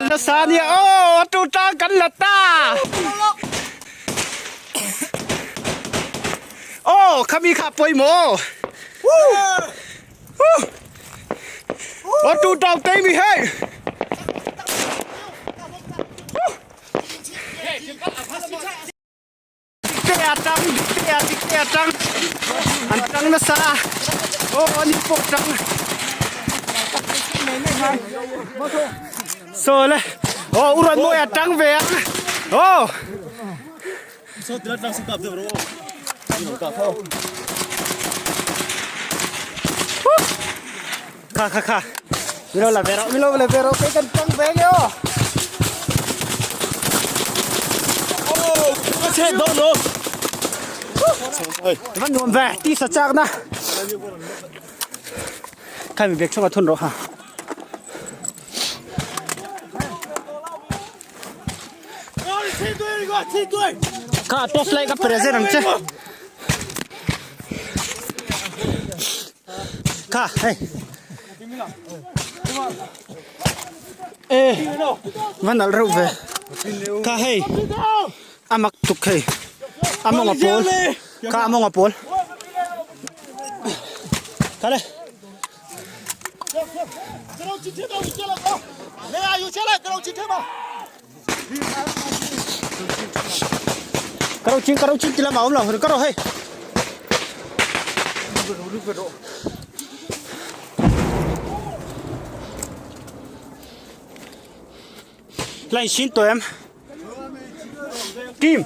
Nasa nia aw a tu tang kan la ta. Aw khami kha pawimawh aw. Aw tu tang te mi hei. Dikte a tang dikte a dikte a tang an tang nasa a aw ani pawh tang saw le aw u rawn mawi a tang ve ang aw kha kha kha milo la ve rawh milo la ve rawh kei kan tang ve nge aw va nuam ve tisa chak na khai mi bag chunga thun rawh ha kha torch light ka present ang che Kha hei. E va nalh reuh ve. Kha hei a mak tuk hei a mawng a pawl kha a mawng a pawl. Kha le. Karo ching karo ching tilam a awm lo karo hei. Line sin tawh em? Team.